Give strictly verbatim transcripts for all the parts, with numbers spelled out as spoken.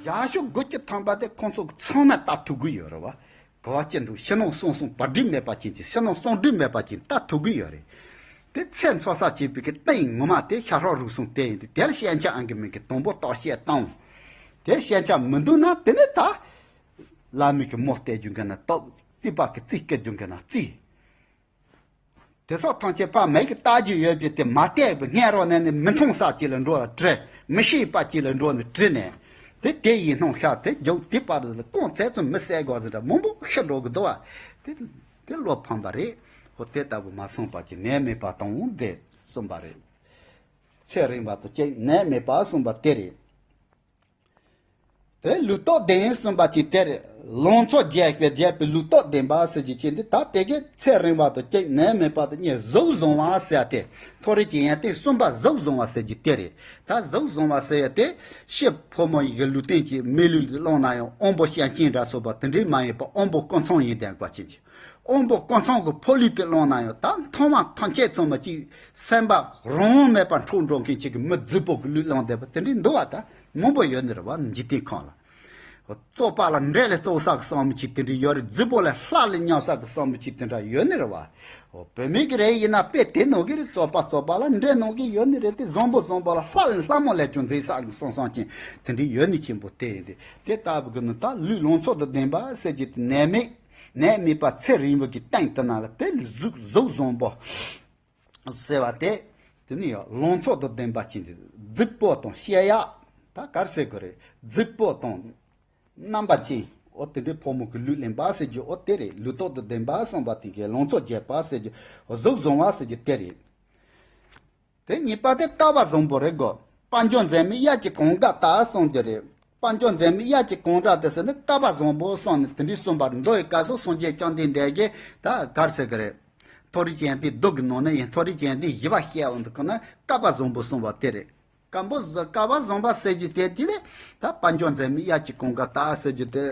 བརྒྱ་ཤོག་དགུ་བཅུ་ཐམ་པ་དེ་ཁོང་ཚོ་ཚང་མས་ལྟ་ཐུབ་ཀྱི་ཡོད་རེད་བ། ག་བ་ཅི་འདུག་ཕྱི་ནང་གསང་གསུམ་བར་སྒྲིག་མེད་པ་ཅན་གྱི་ཕྱི་ནང་གསང་སྒྲིག་མེད་པ་ཅན་ལྟ་ཐུབ་ཀྱི་ཡོད་རེད། དེ་ཚེ་འཚོ་ས་བྱེད་པའི་གི་སྟེང་ངོ་མ་དེ་ཤ་ཧྲག་རུས་གསུམ་དེ་ཡིན་དུས། དེར་ཞན་ཆ་ཨང་གི་མིན་གི་དང་པོ་བརྟག་དཔྱད་བཏང་། དེ་ཞན་ཆ་མི་འདུག་ན་དེ་ནི་ད་ལ་མི་གི་མོ་སྟེར་རྒྱུ་འགན་ན་སྟབས་རྩིས་པ་གི་རྩིས་སྐད་རྒྱུ་འགན་ན་རྩིས། དེ་སོགས་ཐམས་ཅད་ཕ་མེས་ཀྱི་ལྟ་རྒྱུ་ཡོད་པས། དེ་མ་བལྟས་པའི་སྔས་རོགས་ནས་ནི་མི་མཐོང་ས་ཅིག་ལ་འགྲོ་ལ་དྲི། མི་ཤེས་པ་ཅིག་ལ་འགྲོ་ནས་དྲི་ནས། དེ་དེ་ཡིན་སྣང་ཤར་དེ་རྒྱུག་དེ་པར་ལ་རྐང་ཚད་ཙམ་མི་གསལ་དགོས་ཟེར་འདྲ་མང་པོ་ཤི་འགྲོ་གི་འདུག་བ། དེ་དེ་བློ་ཕམ་པ་རེད། ཧོ་དེ་ལྟ་བུ་མ་སོང་པ་ཅིག་ནད་མེད་པ་དང་དེ་གསུངས་པ་རེད། ཚེ་རིང་བ་དང་གཅིག་ནད་མེད་པ་གསུངས་པ་དེ་རེད། དེ་ལུགས་ལྡོག་ལྡན་གསུངས་པ་ཅིག་དེར། ལང་ཚོ་རྒྱས་པའི་རྒྱས་པའི་ལུགས་ལྡོག་ལྡན་པ་ཟེར་རྒྱུ་ཅན་འདི་ད་དེ་གའི་ཚེ་རིང་བ་དང་གཅིག་ནད་མེད་པ་དང་གཉིས་གཟུགས་བཟང་བ་ཟེར་ཏེ། མཐོ་རིས་ཀྱི་ཡོན་ཏན་གསུམ་པ་གཟུགས་བཟང་བ་ཟེར་རྒྱུ་དེ་རེད། ད་གཟུགས་བཟང་བ་ཟེར་ཡ་དེ་ཤི་ཕོ་མོ་ཡི་གི་ལུས་རྟེན་གྱི་མི་ལུས་ལ་བླངས་ན་ཡང་དབང་པོ་ཤན་སྐྱེས་འདྲ་སོགས་པ་དེ་འདྲའི་མ་ཡིན་པ་དབང་པོ་ཀུན་ཚང་ཡིན་ལྡན་པ་ཅན་གྱི། དབང་པོ་ཀུན་ཚང་གི་ཕོ་ལུས་དེ་བླངས་ན་ཡང་ད་མཐོང་བ་ཐམས་ཅད་ཚང་མ་གཅིག་སེམས་པ་རང་དབང་མེད་པར་འཕྲོག་འགྲོ་མཁན་གཅིག་གི་མི་རྫིག་པོ་གི་ལུས་བླངས་བསྡད་པ་དེ་འདྲའི་འདུག་བ། ད་མང་པོ་ཡོད་ནི་རེད་བ། འཇིག་རྟེན་ཁམས་ལ། བཙོག་པ་ལ་འདྲེ་ལས་བཙོག་ས་གི་བསམ་མི་ཅིག་དེ་འདྲའི་ཡོད་རེད། རྫིག་པོ་ལས་ལྷ་ལས་ཉམས་ས་གི་བསམ་མི་ཅིག་དེ་འདྲ་ཡོད་ནི་རེད་བ། འོ་བུད་མེད་ཀྱི་རེད་ཡིན་ན་དཔེ་དེ་ནང་གི་རེད། བཙོག་པ་བཙོག་པ་ལ་འདྲེ་ནང་གི་ཡོད་ནི་རེད། དེ་བཟང་པོ་བཟང་པོ་ལ་ལྷ་ལས་ལྷ་མོ་ལས་ཀྱང་མཛེས་ས་གི་བསམ་བསམ་ཅན་དེ་འདྲའི་ཡོད་ནི་ཆེན་པོ་དེ་ཡིན་ཏེ། དེ་ལྟ་བུ་གི་ནི་ད་ལུས་ལང་ཚོ་དང་ལྡན་པ་ཟེར་རྒྱུ་དེ་ནད་མེད་ནད་མེད་པ་ཚེ་རིང་བོ་གི་སྟེང་དུ་ན་ལ་དེ་གཟུགས་གཟུགས་བཟང་པོ་ཟེར་བ་དེ། དེ་ནི་ཡང་ལང་ཚོ་དང་ལྡན་པ་ཅན་དེ་རྫིག་པོ་དང་བཤད་ཡག་ད་གར་ཟེར་དགོས་རེད། རྫིག་པོ་དང་རྣམ་པ་ཅན། འོ་དེ་འདྲའི་ཕོ་མོ་གི་ལུས་ལེན་པ་ཟེར་རྒྱུ་འོ་དེ་རེད། ལུགས་ལྡོག་དང་ལྡན་པ་གསུངས་པ་དེ་གའི་ལང་ཚོ་རྒྱས་པ་ཟེར་རྒྱུ་གཟུགས་བཟང་བ་ཟེར་རྒྱུ་དེ་རེད། དེ་གཉིས་པ་དེ་སྐལ་བ་བཟང་པོ་རེད་གོ། དཔལ་འབྱོར་འཛད་མེད་དབྱར་གྱི་གངས་དཀར་ལྟར་གསུངས་ཀྱི་རེད། དཔལ་འབྱོར་འཛད་མེད་དབྱར་གྱི་གངས་དཀར་དེ་ཟེར་ནི་སྐལ་བ་བཟང་པོ་གསུངས་ནས་དེ་འདྲའི་གསུངས་པ་རེད། མདོ་ཡི་སྐབས་སུ་སངས་རྒྱས་བཅོམ་ལྡན་འདས་ཀྱིས་ད་གར་ཟེར་གི་རེད། མཐོ་རིས་ཅན་དེ་སྡུག་གི་ནང་ནས་ཡིན། མཐོ་རིས་ཅན་དེ་ཞི་བ་བཤད་འོང་དུས་ག་ན་སྐལ་བ་བཟང་པོ་གསུངས་པ་དེ་རེད། སྐལ་བ་བཟང་པ་ཟེར་རྒྱུ་དེ་དེ་ལས་ད་དཔལ་འབྱོར་འཛད་མེད་དབྱར་གྱི་གངས་དཀར་ལྟར་ཟེར་རྒྱུ་དེ་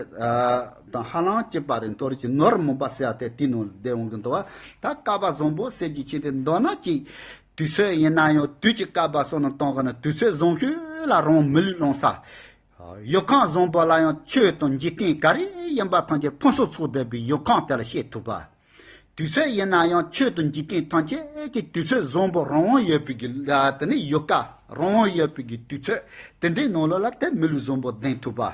དང་ཧ་ལམ་གཅིག་པ་རེད། མཐོ་རིས་ཀྱི་ནོར་མང་པ་ཟེར་ཡ་དེ་དེའི་ནང་ལ་བསྡད་འོང་གི་འདུག་བ། ད་སྐལ་བ་བཟང་པོ་ཟེར་རྒྱུ་ཅན་དེ་མདོར་ན་ཅིག་དུས་ཚོད་ཡིན་ན་ཡང་དུས་ཀྱི་སྐལ་བ་སོགས་ནང་གཏོང་གི་ན་དུས་ཚོད་བཟང་ཤོས་ལ་རང་མི་ལུས་བླང་ས། ཡུལ་ཁམས་བཟང་པོ་ལ་ཡང་ཆོས་དང་འཇིག་རྟེན་ག་རེ་ཡིན་པ་ཐམས་ཅད་ཕུན་སུམ་ཚོགས་བསྡད་པའི་ཡུལ་ཁམས་དེ་ལ་སྐྱེ་ཐུབ་པ། དུས་ཚོད་ཡིན་ན་ཡང་ཆོས་དང་འཇིག་རྟེན་ཐམས་ཅད་ཀྱི་དུས་ཚོད་བཟང་པོ་རང་དབང་ཡོད་པའི་གི་ལ་དེ་ནི་ཡུལ་ཀ་རང་དབང་ཡོད་པའི་གི་དུས་ཚོད་དེ་འདྲའི་ནང་ལོགས་ལ་དེ་མི་ལུས་བཟང་པོ་ལྡན་ཐུབ་པ།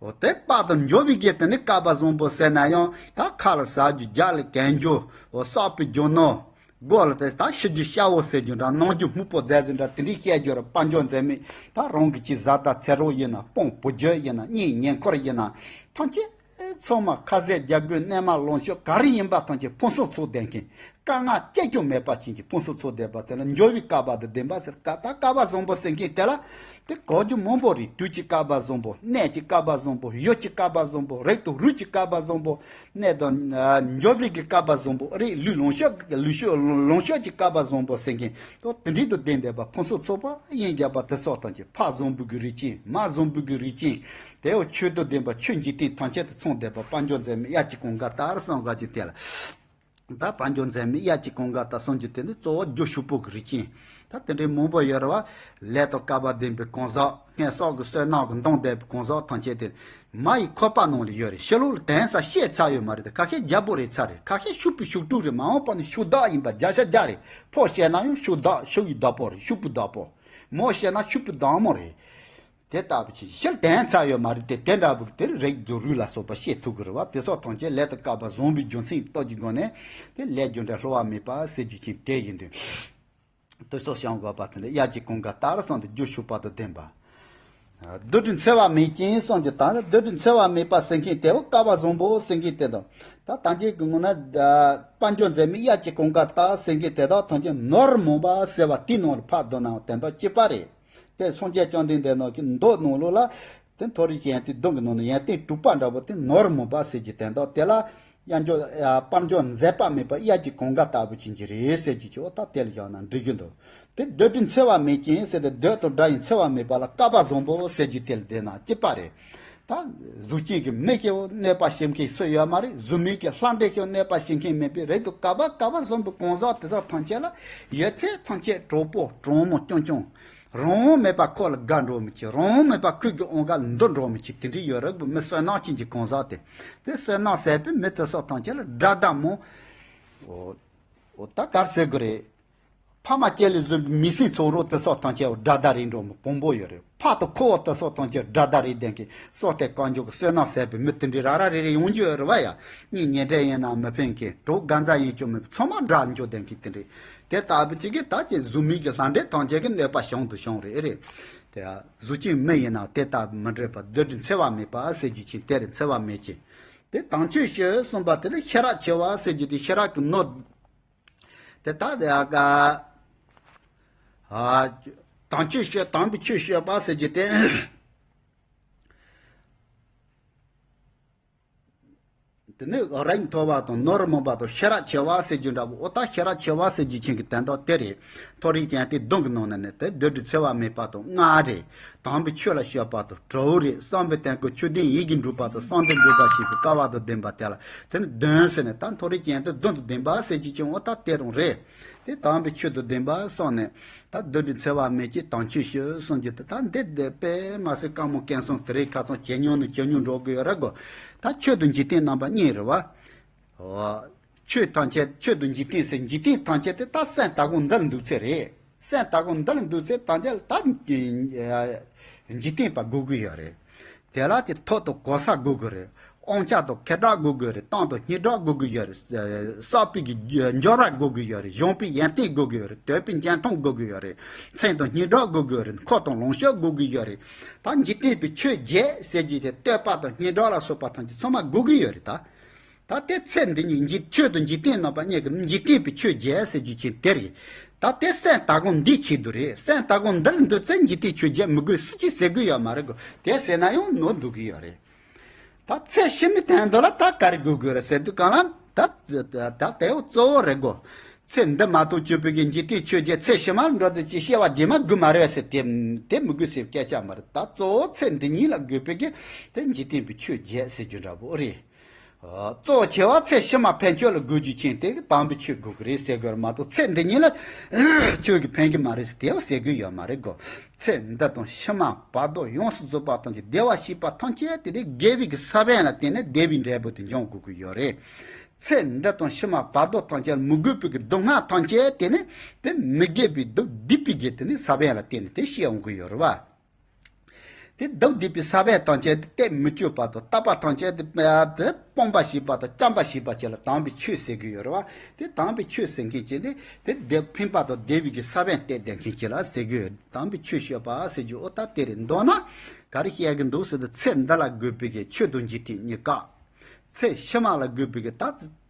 འོ་དེ་དཔལ་དུ་འབྱོར་བའི་གི་དེ་ནི་སྐལ་བ་བཟང་པོ་ཟེར་ན་ཡང་ད་ཁ་ལ་ཟ་རྒྱུ་རྒྱ་ལ་གན་རྒྱུ་འོ་བསགས་པའི་རྒྱུ་ནོར། སྒོ་ལ་དེ་ད་ཤི་རྒྱུ་ཤ་བོ་ཟེར་རྒྱུ་འདྲ། ནང་རྒྱུ་སྨུག་པོ་རྫས་ཟེར་འདྲ། དེ་འདྲའི་བཤད་རྒྱུ་ར་དཔལ་འབྱོར་འཛད་མེད། ད་རང་གི་ཅི་བཟའ་ཟླ་ཚེ་རོགས་ཡིན་ན་སྤུན་བུ་རྒྱུད་ཡིན་ན་གཉེན་ཉེ་འཁོར་ཡིན་ན་ཐམས་ཅད་ཚང་མ་ཁ་ཟས་རྒྱ་སྒོས་གནས་མལ་ལོངས་སྤྱོད་ག་རེ་ཡིན་པ་ཐམས་ཅད་ཕུན་སུམ་ཚོགས་ལྡན་མཁན། དཀའ་ངལ་སྐྱེ་སྐྱོ་མེད་པ་ཅན་གྱི་ཕུན་སུམ་ཚོགས་བསྡད་པ་དེ་ལ་འབྱོར་བའི་སྐལ་བ་དང་ལྡན་པ་ཟེར། ཀ་ད་སྐལ་བ་བཟང་པོ་ཟེར་མཁན་དེ་ལ་དེ་གོ་རྒྱུ་མང་པོ་རེད། དུས་ཀྱི་སྐལ་བ་བཟང་པོ། གནས་ཀྱི་སྐལ་བ་བཟང་པོ། ཡུལ་གྱི་སྐལ་བ་བཟང་པོ། རིགས་དང་རུས་ཀྱི་སྐལ་བ་བཟང་པོ། གནས་དང་ཨ་འབྱོར་བའི་གི་སྐལ་བ་བཟང་པོ་རེད། ལུས་ལོངས་སྤྱོད་ལུས་སྤྱོད་ལོངས་སྤྱོད་ཀྱི་སྐལ་བ་བཟང་པོ་ཟེར་མཁན་དང་དེ་འདྲའི་དང་ལྡན་བསྡད་པ་ཕུན་སུམ་ཚོགས་པ་ཡིན་རྒྱ་པ་དེ་སོགས་དང་གཅིག་ཕ་བཟང་པོ་གི་རིགས་ཅན། མ་བཟང་པོ་གི་རིགས་ཅན། དེ་འོ་ཆོས་དང་ལྡན་པ་ཆོས་འཇིག་རྟེན་ཐམས་ཅད་དུ་ཚང་བསྡད་པ་དཔལ་འབྱོར་འཛད་མེད་དབྱར་གྱི་གངས་དཀར་ལྟར་གསུངས་ག་ཅིག་དེ་ལ། ད་དཔལ་འབྱོར་འཛད་མེད་དབྱར་གྱི་གངས་དཀར་ལྟར་གསུངས་རྒྱུ་དེ་ནི་གཙོ་བོ་རྒྱུ་ཕྱུག་པོ་གི་རིགས་ཅན། ད་དེ་འདྲའི་མང་པོ་ཡོད་རེད་བ། ལས་དང་སྐལ་བ་ལྡན་པའི་གང་ཟག་སྔས་སོག་གི་བསོད་ནམས་ཀྱི་འདང་ལྡན་པའི་གང་ཟག་ཐམས་ཅད་དེ་མ་ཡི་ཁོག་པ་ནང་ལ་ཡོད་རེད། ཕྱི་ལོགས་ལ་དེང་སང་བཤད་ཚར་ཡོད་མ་རེད། ད་ཁ་ཤས་རྒྱལ་པོ་རེད་ཚར་རེད། ཁ་ཤས་ཕྱུག་པོའི་ཕྱུག་ཕྲུག་རེད། མ་འོངས་པ་ནི་ཕྱུག་བདག་ཡིན་པ་བརྒྱ་ཆ་བརྒྱ་རེད། ཕོ་བཤད་ན་ཡང་ཕྱུག་བདག་ཕྱུག་གི་བདག་པོ་རེད། ཕྱུག་པོའི་བདག་པོ། མོ་བཤད་ན་ཕྱུག་པོའི་བདག་མོ་རེད། དེ་ལྟ་བུ་ཅིག་ཕྱིར་དེང་ཚར་ཡོད་མ་རེད་དེ། དེ་འདྲ་བུ་དེར་རིགས་དང་རུས་ལ་སོགས་པ་བཤད་ཐུབ་ཀྱི་རེད་བ། དེ་སོགས་ཐམས་ཅད་ལས་དང་སྐལ་བ་བཟང་པོའི་རྒྱུ་མཚན་སྟོབས་ཀྱི་སྒོ་ནས་དེ་ལས་རྒྱུ་འབྲས་བསླུ་བ་མེད་པ་ཟེར་རྒྱུ་ཅན་དེ་ཡིན་དུས། དེ་སོགས་བྱང་དགོས་པ་དེ་འདྲ་དབྱར་གྱི་གངས་དཀར་ལྟར་གསུངས་ཏེ་རྒྱུ་ཕྱུག་པ་དང་ལྡན་པ། རྡུལ་དྲི་འཚེ་བ་མེད་ཅིང་གསུངས་ཀྱི་ད་རྡུལ་དྲི་འཚེ་བ་མེད་པ་ཟེར་མཁན་དེ་བོ་སྐལ་བ་བཟང་པོ་ཟེར་མཁན་དེ་དང་། ད་ད་གིན་གྱི་ངོ་ན་དཔལ་འབྱོར་འཛད་མེད་དབྱར་གྱི་གངས་དཀར་ལྟར་ཟེར་མཁན་དེ་དག་ཐམས་ཅད་ནོར་མང་པ་ཟེར་བ་དེའི་ནང་ལ་ཕབ་བསྡད་ནའང་དོན་དག་གཅིག་པ་རེད། དེ་སངས་རྒྱས་བཅོམ་ལྡན་འདས་ནང་གི་མདོ་ནང་ལོགས་ལ་དེ་མཐོ་རིས་ཀྱི་ཡོན་ཏན་བདུན་གྱི་ནང་ནས་ཡོན་ཏན་དྲུག་པ་འདྲ་པོ་དེ་ནོར་མང་པ་ཟེར་གྱི་དོན་དག་དེ་ལ་དབྱར་འབྱོར་དཔལ་འབྱོར་འཛད་པ་མེད་པ་དབྱར་གྱི་གངས་དཀར་ལྟ་བུ་ཅན་གྱི་རེད་ཟེར་གྱི་ཆོག་ད་དེ་ལ་བཞག་ན་འགྲིག་གི་འདུག་དེ་རྡུལ་དྲི་འཚེ་བ་མེད་ཅིང་ཟེར་ཏེ་རྡུལ་དང་འདྲ་ཡི་འཚེ་བ་མེད་པ་ལ་སྐལ་བ་བཟང་པོ་ཟེར་གྱི་དེ་ལ་བསྡད་ན་གཅིག་པ་རེད། ད་གཟུགས་ཅན་གྱི་མི་ཞིག་གནོད་པ་བྱེད་མཁན་སུ་ཡོད་མ་རེད། གཟུགས་མེད་ཀྱི་ལྷ་འདྲེ་ཞིག་གནོད་པ་བྱེད་མཁན་མེད་པའི་རིགས་དང་སྐལ་བ་སྐལ་བ་བཟང་པོའི་གང་ཟག་དེ་ཚོ་ཐམས་ཅད་ལ་ཡོད་ཚད་ཐམས་ཅད་དྲང་པོ་དྲང་མོ་རྐྱང་རྐྱང་ རང་དབང་མེད་པ་ཁོ་ལ་དགའ་འགྲོ་མི་བྱེད། རང་དབང་མེད་པ་ཁོའི་གི་འོང་ག་འདུ་འགྲོ་མི་བྱེད། དེ་འདྲའི་ཡོད་རེད་གོ། མི་བསོད་ནམས་ཅན་གྱི་གང་ཟག་དེ། དེ་བསོད་ནམས་ཟད་པའི་མི་དེ་ཚོ་ཐམས་ཅད་ལ་དགྲ་ཟླ་མོ། འོ། འོ་ད་གར་ཟེར་དགོས་རེད། ཕ་མ་སྐྱེ་ལས་བཟོས་པའི་མི་སྲིད་ཚོགས་རོགས་དེ་ཚོ་ཐམས་ཅད་དགྲ་ཟླ་རེད་འགྲོ་མི་དཔོན་པོ་ཡོད་རེད། ཕ་དང་ཁུ་བོ་དེ་ཚོ་ཐམས་ཅད་དགྲ་ཟླ་རེད་ལྡན་གྱི་སྲོག་གཏད་གང་འཇོག་གི་བསོད་ནམས་ཟད་པའི་མི་དེ་འདྲའི་ར་ར་རེ་རེ་ཡོང་རྒྱུ་ཡོད་རེད་བ་ཡ། གཉེན་ཉེ་འབྲེལ་ཡིན་ན་མི་ཕན་མཁན། གྲོགས་དགའ་མཛའ་ཡིན་ཀྱང་མི་ཚང་མ་དགྲ་འཇོག་ལྡན་གྱི་དེ་འདྲའི། དེ་ལྟ་བུ་ཅིག་གིས་ད་ཀྱི་གཟུགས་མེད་ཀྱི་ལྷ་འདྲེ་ཐམས་ཅད་ཀྱི་གནོད་པ་བྱང་དུ་བྱུང་རེད་རེད། དེ་གཟུགས་ཅན་མི་ཡིན་ན་དེ་ལྟ་མི་འདྲེས་པ་བདུད་དྲི་འཚེ་བ་མེད་པ་ཟེར་རྒྱུ་ཅིག་དེ་རེད། འཚེ་བ་མེད་ཀྱི། དེ་དམ་ཆོས་སྤྱོད་གསུངས་པ་དེ་ལ་ཤེས་རབ་ཆེ་བ་ཟེར་རྒྱུ་དེ་ཤེས་རབ་ཀྱི་ནོར། དེ་ལྟ་དེ་ཨ་ཀ་ཨ། དམ་ཆོས་སྤྱོད། དམ་པའི་ཆོས་སྤྱོད་པ་ཟེར་རྒྱུ་དེ། དེ་ནི་རིགས་མཐོ་བ་དང་ནོར་མང་བ་དང་ཤེས་རབ་ཆེ་བ་ཟེར་རྒྱུ་འདྲ་བོ། འོ་ད་ཤེས་རབ་ཆེ་བ་ཟེར་རྒྱུ་ཅན་གྱི་དོན་དག་དེ་རེད། མཐོ་རིས་ཅན་དེ་སྡོམ་གྱི་ནང་ན་ནི་དེ་བདུད་དྲི་འཚེ་བ་མེད་པ་དང་ལྔ་རེད། དམ་པའི་ཆོས་ལ་སྤྱོད་པ་དང་དྲུག་རེད། བསམ་པའི་དོན་ཀུན་ཆོས་ལྡན་ཡིད་ཀྱིས་འགྲུབ་པ་དང་བསམ་གཏན་འགྲུབ་པ་ཞེས་པའི་སྐལ་བ་དང་ལྡན་པ་དེ་ལ་དེ་ནི་བདུན་ཟེར་ནས། ད་མཐོ་རིས་ཅན་དེ་བདུན་དང་ལྡན་པ་ཟེར་རྒྱུ་ཅན་འོ་ད་དེ་རང་རེད། དེ་དམ་པའི་ཆོས་དང་ལྡན་པ་སོང་ནས། ད་བདུད་དྲི་འཚེ་བ་མེད་ཀྱི་དམ་ཆོས་སྤྱོད་གསུངས་རྒྱུ་དེ། ད་འདི་འདི་དཔེ་མ་སྲིད་དཀའ་མོ་དཀོན་སོང་། དེ་རིང་ཁ་སང་ཇེ་ཉུང་ནས་ཇེ་ཉུང་འགྲོ་གི་ཡོད་རེད་གོ། ད་ཆོས་དང་འཇིག་རྟེན་རྣམ་པ་གཉིས་རེད་བ། འོ། ཆོས་ཐམས་ཅད་ཆོས་དང་འཇིག་རྟེན་ཟེར། འཇིག་རྟེན་ཐམས་ཅད་དེ་ད་སེམས་ལྟ་གོ་འདི་ལ་འདུག་ཚེ་རེད། སེམས་ལྟ་གོ་འདི་ལ་འདུག་ཚེ་ཐམས་ཅད་ལ་ད་འཇིག་རྟེན་པ་དགོས་ཀྱི་ཡོད་རེད། དེ་ལ་དེ་ཐོབ་དང་གོ་ས་དགོས་ཀྱི་རེད། དབང་ཆ་དང་ཁེ་གྲགས་དགོས་ཀྱི་རེད། གཏམ་དང་སྙན་གྲགས་དགོས་ཀྱི་ཡོད་རེད། བསགས་པའི་གི་འབྱོར་བ་དགོས་ཀྱི་ཡོད་རེད། གཞོན་པའི་ཡོན་ཏན་དགོས་ཀྱི་ཡོད་རེད། དོད་པའི་འཇོན་ཐང་དགོས་ཀྱི་ཡོད་རེད། མཚན་དང་སྙན་གྲགས་དགོས་ཀྱི་ཡོད་རེད། འཁོར་དང་ལོངས་སྤྱོད་དགོས་ཀྱི་ཡོད་རེད། ད་འཇིག་རྟེན་པའི་ཆོས་བརྒྱད་ཟེར་རྒྱུ་དེ་བསྟོད་པ་དང་སྙན་གྲགས་ལ་སོགས་པ་ཐམས་ཅད་ཚང་མ་དགོས་ཀྱི་ཡོད་རེད་ད། ད་དེ་ཚེ་འདི་ཉིད་འཇིག་ཆོས་དང་འཇིག་རྟེན་རྣམ་པ་གཉིས་ཀྱི་འཇིག་རྟེན་པའི་ཆོས་བརྒྱད་ཟེར་རྒྱུ་ཅན་དེ་རེད། ད་དེ་སེམས་ལྟ་གོ་འདིའི་ཆེད་དུ་རེད། སེམས་ལྟ་གོ་འདི་ལ་འདུག་ཚེ་འཇིག་རྟེན་ཆོས་བརྒྱད་མི་དགོས་སུ་ཅིག་ཟེར་གི་ཡོད་མ་རེད་གོ། དེ་ཟེར་ན་ཡང་ནོར་འདུག་གི་ཡོད་རེད། ད་ཚེ་ཕྱི་མའི་དོན་དུ་ལ་ད་ག་རེ་དགོས་དགོས་རེད་ཟེར་དུས་གང་ལ་ད་ད་དེ་གཙོ་བོ་རེད་གོ། ཚེ་འདི་མ་གཏོགས་སྤྱོད་པའི་གི་འཇིག་རྟེན་ཆོས་བརྒྱད་ཚེ་ཕྱི་མར་འགྲོ་དུས་ཅི་སྐྱེ་བ་རྗེས་མ་དགོས་མ་རེད་ཟེར། དེ་དེ་མི་དགོས་ཟེར་སྐད་ཆ་མ་རེད། ད་གཙོ་བོ་ཚེ་འདི་ཉིད་ལ་དགོས་པའི་གི་དེ་འཇིག་རྟེན་པའི་ཆོས་བརྒྱད་ཟེར་རྒྱུ་འདྲ་པོ་རེད། གཙོ་ཆེ་བ་ཚེ་ཕྱི་མ་ཕན་ཆོད་ལ་དགོས་རྒྱུ་ཅན་དེ་གི་དམ་པའི་ཆོས་དགོས་ཀྱི་རེད་ཟེར་དགོས་རེད་མ་གཏོགས། ཚེ་འདི་ཉིད་ལ་ཆོས་ཀྱི་ཕན་གྱི་མ་རེད་ཟེར་དེ་བ་ཟེར་དགོས་ཡོད་མ་རེད་གོ། ཚེ་འདི་དང་ཕྱི་མ་བར་དོ་ཡོངས་སུ་རྫོགས་པ་ཐམས་ཅད་བདེ་བ་བྱེད་པ་ཐམས་ཅད་དེ་དེ་དགེ་བའི་གི་ས་བོན་ལ་བརྟེན་ནས་བདེ་བའི་འབྲས་བུ་དེ་འབྱུང་དགོས་ཀྱི་ཡོད་རེད། ཚེ་འདི་དང་ཕྱི་མ་བར་དོ་ཐམས་ཅད་མི་དགོས་པའི་གི་སྡུག་བསྔལ་ཐམས་ཅད་དེ་ནི་དེ་མི་དགེ་བའི་སྡུག་སྡིག་པའི་གི་དེ་ནི་ས་བོན་ལ་བརྟེན་ནས་དེ་སྐྱེ་འོང་གི་ཡོད་རེད་བ། དེ་སྡུག་སྡིག་པའི་ས་བོན་ཐམས་ཅད་དེ་དེ་མི་སྤྱོད་པ་དང་དག་པ་ཐམས་ཅད་དེ་དེ་སྤོང་བ་བྱེད་པ་དང་བསྐྱང་བ་བྱེད་པ་བཅས་ལ་དམ་པའི་ཆོས་ཟེར་གྱི་ཡོད་རེད་བ། དེ་དམ་པའི་ཆོས་ཟེར་མཁན་ཅན་དེ་དེ་དེ་ཕན་པ་དང་བདེ་བའི་གི་ས་བོན་དེ་ལྡན་མཁན་ཅན་ལ་ཟེར་གྱི་ཡོད། དམ་པའི་ཆོས་སྤྱོད་པ་ཟེར་རྒྱུ་འོ་ད་དེ་རེད། མདོར་ན་ག་རེ་བཤད་གི་འདུག་ཟེར་དུས་ཚེ་འདི་ལ་དགོས་པའི་གི་ཆོས་དང་འཇིག་རྟེན་གཉིས་ཀ། ཚེ་ཕྱི་མ་ལ་དགོས་པའི་གི་ད་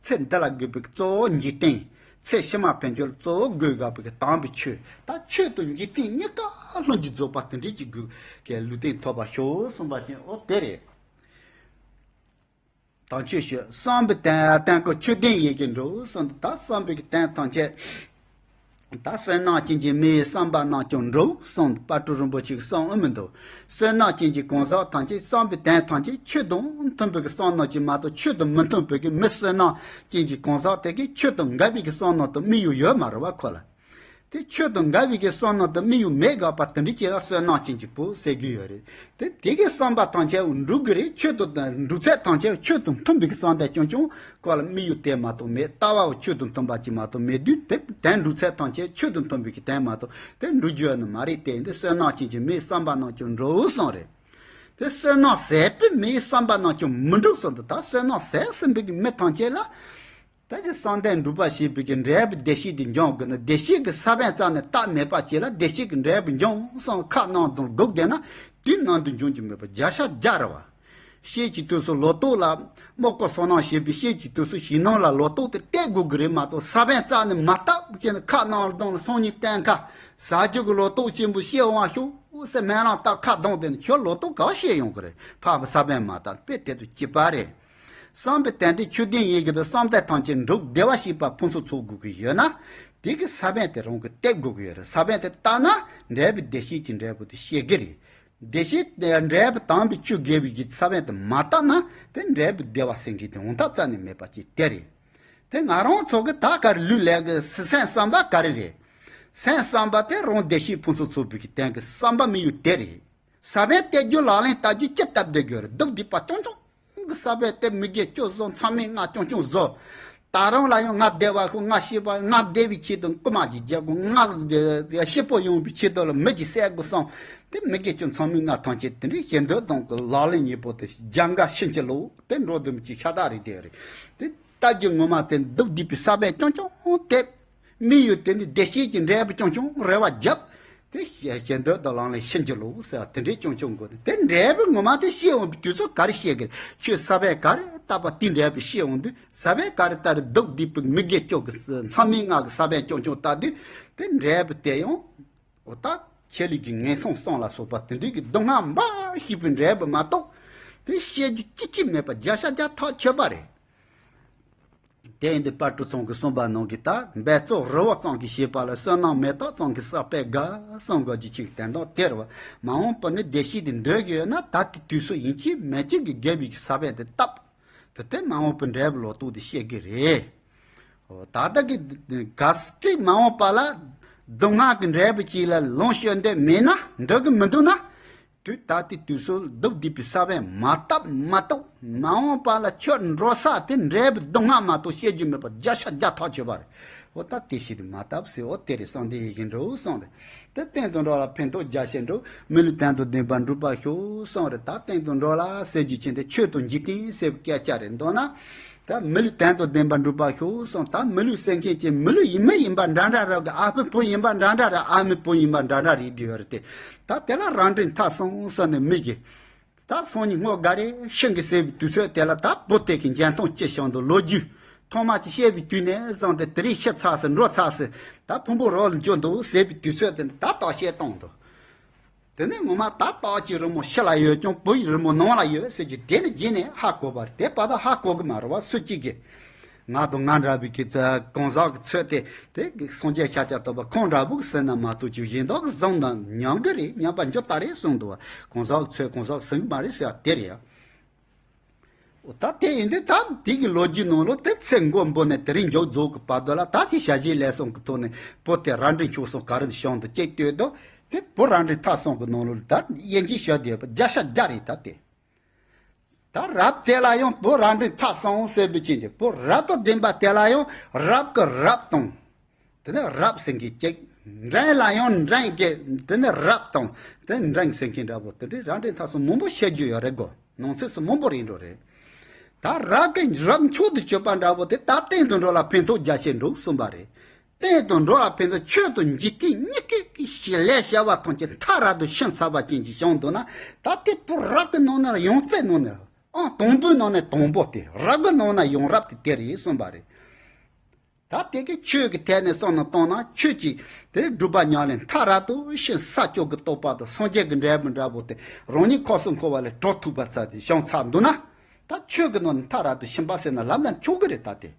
ཚེ་འདི་ལ་དགོས་པའི་གི་གཙོ་བོ་འཇིག་རྟེན། ཚེ་ཕྱི་མ་ཕན་ཆོད་ལ་གཙོ་བོ་དགོས་དགོས་པའི་གི་དམ་པའི་ཆོས། ད་ཆོས་དང་འཇིག་རྟེན་གཉིས་ཀ་ལྷུན་གྱིས་རྫོགས་པ་དེ་འདྲའི་གི་དགོས་གི་ལུས་རྟེན་ཐོབ་པར་ཤོག་གསུངས་པ་ཅན་འོ་དེ་རེད། དམ་ཆོས་སྤྱོད། བསམ་པའི་དོན་དོན་ཀུན་ཆོས་ལྡན་ཡིད་ཀྱིས་འགྲུབ་གསུངས། ད་བསམ་པའི་གི་དོན་ཐམས་ཅད། ད་བསོད་ནམས་ཅན་གྱི་མིའི་བསམ་པ་རྣམས་ཀྱང་འགྲུབ་གསུངས། དཔལ་སྤྲུལ་རིན་པོ་ཆེའི་གསུང་ཨེ་མི་འདུག། བསོད་ནམས་ཅན་གྱི་གང་ཟག་ཐམས་ཅད་བསམ་པའི་དོན་ཐམས་ཅད་ཆོས་དང་མཐུན་པའི་གི་བསམ་ནམ་ཅིག་མ་གཏོགས་ཆོས་དང་མི་མཐུན་པའི་གི་མི་བསོད་ནམས་ཅན་གྱི་གང་ཟག་དེ་གིས་ཆོས་དང་འགལ་བའི་གི་བསམ་ནམ་དང་དམིགས་ཡུལ་ཡོད་མ་རེད་བ་ཁོ་ལ། དེ་ཆོས་དང་འགལ་བའི་གི་བསམ་ནམ་དང་དམིགས་ཡུལ་མེད་དགོས་པ་དེ་འདྲ་ཅིག་ལ་བསོད་ནམས་ཅན་གྱི་བུ་ཟེར་རྒྱུ་ཡོད་རེད། དེ་དེ་གི་བསམ་པ་ཐམས་ཅད་འགྲུབ་གི་རེད། ཆོས་དང་འགྲུབ་ཚད་ཐམས་ཅད་ཆོས་དང་མཐུན་པའི་གི་བསམ་དོན་རྐྱང་རྐྱང་ཁོ་ལ་དམིགས་ཡུལ་དེ་མ་གཏོགས་མེད། ལྟ་བ་ཆོས་དང་མཐུན་པ་ཅིག་མ་གཏོགས་མེད་དུས་དེ་དོན་འགྲུབ་ཚད་ཐམས་ཅད་ཆོས་དང་མཐུན་པའི་གི་དོན་མ་གཏོགས་དེ་འགྲུབ་རྒྱུ་ཡོད་ནི་མ་རེད། དེ་ཡིན་དུས་བསོད་ནམས་ཅན་གྱི་མིའི་བསམ་པ་རྣམས་ཀྱང་འགྲུབ་གསུངས་རེད། དེ་བསོད་ནམས་ཟད་པའི་མིའི་བསམ་པ་རྣམས་ཀྱང་མི་འགྲུབ་གསུངས་འདུག། ད་བསོད་ནམས་ཟད་ཟིན་པའི་གི་མི་ཐམས་ཅད་ལ། ད་ཅི་བསམ་གཏན་འགྲུབ་པ་ཞེས་པའི་གི་འབྲས་བུ་བདེ་གཤེགས་དེ་འབྱུང་དགོས་ན། བདེ་གཤེགས་ཀྱི་ས་བོན་རྩ་ནས་བཏབ་མེད་པ་ཅིག་ལ་བདེ་གཤེགས་ཀྱི་འབྲས་བུ་འབྱུང་བསམ་ཁ་ནང་དུ་སྒུག་བསྡད་ན་དུས་ནམ་དུ་འབྱུང་རྒྱུ་མེད་པ་བརྒྱ་ཆ་བརྒྱ་རེད་བ། ཤེལ་གྱི་དུས་སུ་ལོ་ཏོག་ལ་རྨོག་ཀོ་སོ་ནམ་ཞེས་པའི་ཤེལ་གྱི་དུས་སུ་ཞིང་ནང་ལ་ལོ་ཏོག་དེ་གཏད་དགོས་ཀྱི་རེད་མ་གཏོགས་ས་བོན་རྩ་ནས་མ་བཏབ་ཀྱི་ན་ཁ་ནང་ལ་བཏང་ནས་སང་ཉིན་བསྟན་ཁ་ཟ་རྒྱུ་གི་ལོ་ཏོག་ཆེན་པོ་སྐྱེ་འོང་ཤོག་ཟེར་སྨོན་ལམ་བཏབ་ཁ་གདངས་དེ་ནི་ཁྱོད་ལོ་ཏོག་ག་བ་སྐྱེ་ཡོང་གི་རེད། ཕ་བུ་ས་བོན་མ་བཏབ་དཔེ་དེ་དང་གཅིག་པ་རེད། བསམ་པའི་དོན་དེ་ཆོས་ལྡན་ཡིད་ཀྱི་དང་བསམ་གཏན་ཐམས་ཅད་འགྲུབ། བདེ་བར་གཤེགས་པ་ཕུན་སུམ་ཚོགས་དགོས་ཀྱི་ཡོད་ན། དེ་གི་ས་བོན་དེ་རང་གིས་གཏད་དགོས་ཀྱི་ཡོད་རེད། ས་བོན་དེ་བཏབ་ན་འབྲས་བུ་བདེ་གཤེགས་ཀྱི་འབྲས་བུ་དེ་སྐྱེ་གི་རེད། བདེ་གཤེགས་དེ་འབྲས་བུ་དམ་པའི་ཆོས་དགེ་བའི་གི་ས་བོན་དེ་མ་བཏབ་ན་དེ་འབྲས་བུ་བདེ་བ་སེང་གེ་དེ་འོང་ཐབས་རྩ་ནས་མེད་པ་ཅིག་དེ་རེད། དེ་ང་རང་ཚོ་གི་ད་ག་རེ་ལུས་ལས་གི་སེམས་བསམ་པ་ག་རེ་རེད། སེམས་བསམ་པ་དེ་རང་བདེ་གཤེགས་ཕུན་སུམ་ཚོགས་པའི་གི་སྟེང་གི་བསམ་པ་མི་ཡུལ་དེ་རེད། ས་བོན་གཏད་རྒྱུ་ལག་ལེན་བསྟར་རྒྱུ་ཅི་སྟབས་བདེ་དགོས་རེད། སྡུག་སྡིག་པ་རྐྱང་རྐྱང་གི་ས་བོན་དེ་མི་དགེ་བཅུ་བཟོ། མཚམས་མེད་ལྔ་རྐྱང་རྐྱང་བཟོ། ད་རུང་ལ་ཡང་ང་བདེ་བ་ཤོག་ང་ཤེས་པ། ང་བདེ་བའི་ཆེད་དུ་རྐུ་མ་གྱི་རྒྱལ་སྒོ། ང་སྐྱིད་པོ་ཡོང་བའི་ཆེད་དུ་ལ་མི་གྱི་སྲས་སྒོ་སོང་། དེ་མི་དགེ་བཅུ་མཚམས་མེད་ལྔ་ཐམས་ཅད་དེ་འདྲའི་ཞེ་འདོད་དང་གི་ལག་ལེན་གཉིས་པོ་དེ་སྦྱང་ག་ཤིན་ཅི་ལོ། དེ་འགྲོ་དུམ་གྱི་ཤ་སྟག་རེད། དེ་རེད། དེ་ལྟ་རྒྱུ་ངོ་མ་དེ་སྡུག་སྡིག་པའི་ས་བོན་རྐྱང་རྐྱང་དེ། མི་ཡུལ་དེ་ནི་བདེ་སྐྱིད་ཀྱི་འབྲས་བུ་རྐྱང་རྐྱང་རེ་བ་བརྒྱབ། དེ་ཞེ་ཞེ་འདོད་དང་ལག་ལེན་ཤིན་ཅི་ལོ་ཟེར་བ་དེ་འདྲའི་རྐྱང་རྐྱང་དགོས་ཏེ། དེ་འབྲས་བུ་ངོ་མ་དེ་ཤེས་འོང་བའི་དུས་ཚོད་ག་རེ་ཤེས་ཀྱི་རེད། ཁྱོད་ས་བོན་ག་རེ་བཏབ་པ་དེ་འབྲས་བུ་ཤེས་འོང་དུས། ས་བོན་ག་རེ་ལྟར་སྡུག་སྡིག་པའི་མི་དགེ་བཅུ་གི་མཚམས་མེད་ལྔ་གི་ས་བོན་རྐྱང་རྐྱང་ལྟ་དུས། དེ་འབྲས་བུ་དེ་ཡང་འོ་ད་ཆེད་ལས་ཀྱི་ངན་སོང་གསུམ་ལ་སོགས་པ་དེ་འདྲའི་གི་སྡུག་བསྔལ་འབའ་ཞིག་པའི་འབྲས་བུ་མ་གཏོགས། དེ་ཤེས་རྒྱུ་ཅི་ཅི་མེད་པ་བརྒྱ་ཆ་བརྒྱ་ཐག་ཆོད་པ་རེད། དེ་ཡིན་དུས་དཔལ་སྤྲུལ་ཚང་གིས་གསུངས་པ་ནང་གི་ད་འབད་རྩོལ་རི་བོ་ཙམ་གྱིས་བྱས་པ་ལ། བསོད་ནམས་མེ་སྟག་ཙམ་གྱིས་བསགས་པས་དགའ་གསུང་དགོས་ཀྱི་ཆེད་དོན་དག་དེ་རེད་བ། མ་འོངས་པ་ནི་བདེ་སྐྱིད་དེ་འདོད་ཀྱི་ཡོད་ན། ད་ལྟའི་དུས་སུ་ཡིན་གཅིག་མིན་གཅིག་གི་དགེ་བའི་ས་བོན་དེ་བཏབ། དེ་ལྟར་མ་འོངས་པའི་འབྲས་བུ་ལོ་ཏོག་དེ་ཤེས་ཀྱི་རེད། འོ་ད་ལྟ་གི་གལ་སྲིད་མ་འོངས་པ་ལ་སྡུག་བསྔལ་གྱི་འབྲས་བུ་ཅིག་ལ་ལོངས་སྤྱོད་འདོད་མེད་ན། འདོད་ཀྱི་མི་འདུག་ན། དུས་ད་ལྟའི་དུས་སུ་སྡུག་སྡིག་པའི་ས་བོན་མ་བཏབ་མ་གཏོགས། མ་འོངས་པ་ལ་ཁྱོད་འགྲོ་ས་དེ་འབྲས་བུ་སྡུག་བསྔལ་མ་གཏོགས་ཤེས་རྒྱུ་མེད་པ་བརྒྱ་ཆ་བརྒྱ་ཐག་ཆོད་པ་རེད། འོ་ད་དེ་ཞིག་དེ་མ་བཏབ་ཟེར། འོ་དེ་རེད། གསང་བདེ་ཡིད་བཞིན་འགྲོ་གསུངས་རེད། དེ་སྟེང་དུ་འགྲོ་ལ་ཕན་ཐོགས་རྒྱ་ཆེར་འགྲོ། མི་ལུས་དོན་དང་ལྡན་པར་འགྲུབ་པར་ཤོག་གསུངས་རེད། ད་སྟེང་དུ་འགྲོ་ལ་ཟེར་རྒྱུ་ཅན་དེ་ཆོས་དང་འཇིག་རྟེན་ཟེར་བའི་སྐད་ཆ་རེད། མདོར་ན། ད་མི་ལུས་དོན་དང་ལྡན་པར་འགྲུབ་པར་ཤོག་གསུངས། ད་མི་ལུས་ཟེར་མཁན་གྱི་མི་ལུས་ཡིན་མི་ཡིན་པ་འདྲ་འདྲ་རེད། ཨ་ཕའི་བུ་ཡིན་པ་འདྲ་འདྲ་རེད། ཨ་མའི་བུ་ཡིན་པ་འདྲ་འདྲ་རེད། དེ་ཡོད་རེད་དེ། ད་དེ་ལ་རབ་འབྲིང་ཐ་གསུམ་ཟེར་ནས་མི་གི། ད་སང་ཉིན་སྔོ་དགའ་རེ་ཤིང་གི་ཟེར་བའི་དུས་ཚོད་དེ་ལ། ད་བུ་དེ་གི་འཇོན་ཐང་ཅི་བྱུང་འདུག་ལོ་རྒྱུས་ཐོག་མ་ཅིག་བཤད་པའི་དུས་ནས་བཟུང་སྟེ། དེ་རིང་ཤི་ཚར་སོང་། འགྲོ་ཚར་སོང་། ད་ཕུང་པོ་རོ་ལ་འགྱུར་འདུག་ཟེར་བའི་དུས་ཚོད་དེ་ནས་ད་བརྟག་དཔྱད་གཏོང་འདུག་དེ་ནས་ངོ་མ་ད་བདག་གི་རི་མོ་ཕྱི་ལ་ཡོད་ཀྱང་བུ་ཡི་རི་མོ་ནང་ལ་ཡོད་ཟེར་རྒྱུ་དེ་ནི་རྗེས་ནས་ཧ་གོ་བ་རེད། དེ་བར་དུ་ཧ་གོ་གི་མ་རེད་བ། སུ་གཅིག་གིས། ང་དང་ང་འདྲ་བའི་གི་གང་ཟག་གི་ཚོད་དེ། དེ་སངས་རྒྱས་ཤཱཀྱ་ཐུབ་པ་ཁོང་འདྲ་བོ་གི་ཟེར་ན་མ་གཏོགས། ཅིག་གཞན་དག་གིས་བཟུང་ན་ཉམས་གི་རེད། ཉམས་པ་འགྱུར་ད་རེད་གསུངས་འདུག་བ། གང་ཟག་གི་ཚོད་གང་ཟག་ཟིན་གི་མ་རེད་ཟེར་བ་དེ་རེད་ཡ། འོ་ད་དེ་ཡིན་དུས་ད་དེ་གི་ལོ་རྒྱུས་ནང་ལོ་དེ་ཚེ་མགོ་འབུ་ནས་དེ་རིང་མཇུག་རྫོགས་ཀྱི་བར་དུ་ལ། ད་དེ་ཞལ་བཞེས་ལས་གསུམ་གྱི་ཐོག་ནས་བུ་དེ་རབ་འབྲིང་ཆུང་གསུམ་ག་རེ་བྱུང་འདུག་ཅེས་ལྟོས་དུས། དེ་བུ་རབ་འབྲིང་ཐ་གསུམ་གྱི་ནང་ལོ་ད་དབྱེ་འབྱེད་བྱ་དེ་བརྒྱ་ཆ་བརྒྱ་རེད། ད་དེ་ད་རབ་དེ་ལ་ཡང་བུ་རབ་འབྲིང་ཐ་གསུམ་ཟེར་བའི་ཅན་དེ། བུ་རབ་ཏུ་ལྡན་པ་དེ་ལ་ཡང་རབ་ཀྱི་རབ་དང་། དེ་ནས་རབ་ཟེར་མཁན་གཅིག་འབྲིང་ལ་ཡང་འབྲིང་གི། དེ་ནས་རབ་དང་། དེ་འབྲིང་ཟེར་མཁན་འདྲ་པོ་དེ་འདྲའི་རབ་འབྲིང་ཐ་གསུམ་མང་པོ་བཤད་རྒྱུ་ཡོད་རེད་གོ། ནང་གསེས་སུ་མང་པོ་རེད་འགྲོ་རེད། ད་རབ་ཀྱི་རབ་མཆོག་ཏུ་གྱུར་པ་འདྲ་པོ་དེ་ད་སྟེང་དུ་འགྲོ་ལ་ཕན་ཐོགས་རྒྱ་ཆེར་འགྲོ་གསུངས་པ་རེད། སྟེང་དུ་འགྲོ་ལ་ཕན་ཐོགས། ཆོས་དང་འཇིག་རྟེན་གཉིས་ཀའི་ལས་བྱ་བ་ཐམས་ཅད་མཐའ་རབ་ཏུ་ཕྱིན་ཚར་བ་ཅན་ཅིག་བྱུང་འདུག་ན། ད་དེ་བུ་རབ་ཀྱི་ནང་ན་ཡོངས་རྫོགས་ནང་ནས། ཨང་དང་པོའི་ནང་ནས་དང་པོ་དེ། རབ་ཀྱི་ནང་ན་ཡོངས་རབ་དེ་དེ་རེད་གསུངས་པ་རེད། ད་དེ་གི་ཆོས་ཀྱི་ཐད་ནས་བསམ་བློ་བཏང་ན། ཆོས་ཀྱི་དེ་སྒྲུབ་པ་ཉམས་ལེན་མཐའ་རབ་ཏུ་ཕྱིན། ས་བཅུ་གི་རྟོགས་པ་དང་སངས་རྒྱས་ཀྱི་འབྲས་བུ་འདྲ་པོ་དེ་རང་ཉིད་ཁོ་སུ་འཁོར་བ་ལས་གྲོལ་ཐུབ་པ་ཚར་ཏེ་བྱུང་ཚར་འདུག་ན། ད་ཆོས་ཀྱི་ནང་ནས་མཐའ་རབ་ཏུ་ཕྱིན་པ་ཟེར་ན་ལབ་ན་ཆོག་གི་རེད། ད་དེ་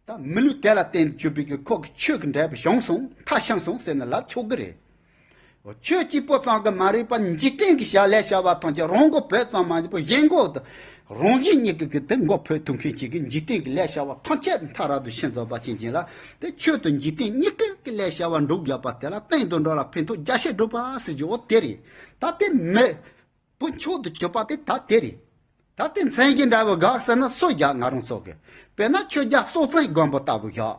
ད་མི་ལུས་དེ་ལ་བརྟེན་གྱུར་པའི་གི་ཁོ་གི་ཆོས་ཀྱི་འབྲས་བུ་བྱུང་སོང་། མཐར་ཕྱིན་སོང་ཟེར་ན་ལབ་ཆོག་གི་རེད། ཆོས་གཅིག་པོ་ཙམ་གྱིས་མ་རིག་པར་འཇིག་རྟེན་གྱི་བྱ་ལས་བྱ་བ་ཐམས་ཅད་རང་མགོ་བོས་ཙམ་མ་ཡིན་པར་གཞན་མགོ་དང་རང་གཞན་གཉིས་ཀྱི་གི་དེ་མགོ་བོས་ཐུབ་མཁན་ཅིག་གིས་འཇིག་རྟེན་གྱི་ལས་བྱ་བ་ཐམས་ཅད་མཐའ་རབ་ཏུ་ཕྱིན་རྫོགས་པ་ཅན་ཅིག་ལ། དེ་ཆོས་དང་འཇིག་རྟེན་གཉིས་ཀའི་གི་ལས་བྱ་བ་འགྲུབ་དགོས་པ་དེ་ལ་སྟེང་དུ་འགྲོ་ལ་ཕན་ཐོགས་རྒྱ་ཆེར་འགྲུབ་པ་ཟེར་རྒྱུ་འོ་དེ་རེད། ད་དེ་མི་བུ་མཆོག་ཏུ་གྱུར་པ་དེ་ད་དེ་རེད། ད་དེ་མཚན་གཞི་འདྲ་བོ་དགག་ཟེར་ན་སུ་རྒྱག་ང་རང་ཚོ་གི། དཔེར་ན་ཆོས་རྒྱལ་སྲོང་བཙན་སྒམ་པོ་ལྟ་བུ་བཞག་